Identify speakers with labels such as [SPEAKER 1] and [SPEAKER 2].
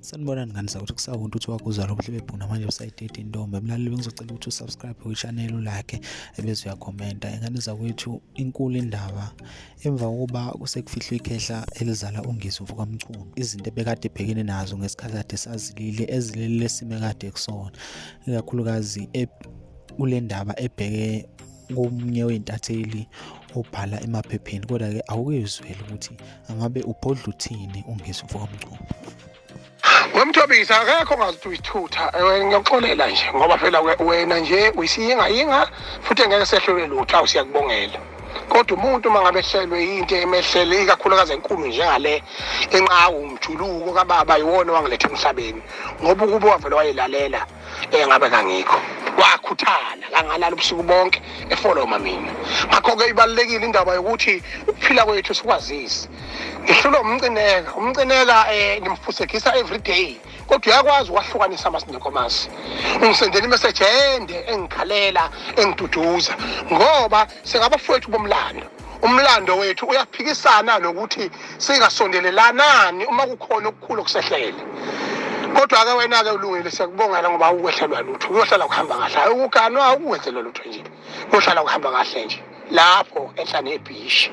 [SPEAKER 1] Sanibonani ngane zakwethu, kusawuntu ukuthi wakuzwa ubuhle bebhuna manje usayidede intombi. Mlaleli, bengizocela ukuthi usubscribe kwi-channel, ulike ebese uyakhomenta. Ingane zakwethu, inkulu indaba emva kokuba kusekufihlwe ikhehla elizala uNgizwe mfokaMchunu, izinto ebekade ebhekene nazo ngesikhathi kade sazilile ezilele lesimo ekade kusona, ikakhulukazi kule ndaba ebheke komunye wey'ntatheli obhala emaphepheni. Kodwa-ke awukezweli ukuthi angabe ubhodla uthini uNgizwe mfokaMchunu.
[SPEAKER 2] Wemthobisa akekho ongazi ukuthi uyisithutha. Ngiyakuxolela nje ngoba phela wena nje uyisiyingayinga futhi engeke sehlelwe lutho, awu siyakubongela. Kodwa umuntu uma ngabe ehlelwe into emehlele, ikakhulukazi enkulu njengale enqawu umjuluko kababa, iwona wangiletha emhlabeni, ngoba ukuba wavele wayilalela engabe kangikho. Wakhuthala kangalala ubusuku bonke efoloma mina. Ngakho-ke ibalulekile indaba yokuthi ukuphila kwethu sikwazise. Ngihlulwa umcineka, umcineka ngimfusegisa every day, kodwa uyakwazi ukwahlukanisa amasi nenkomasi. Ungisendela imeseji ende engikhalela, engiduduza, ngoba singabafowethu bomlando. Umlando wethu uyaphikisana nokuthi singasondelelanani uma kukhona okukhulu okusehlele. Kodwa-ke wena-ke ulungile, siyakubongela ngoba awukwehlelwa lutho, kuyohlala kuhamba kahle. Ukuganwa awukwenzelwa lutho nje, kuyohlala kuhamba kahle nje lapho enhla nebhishi.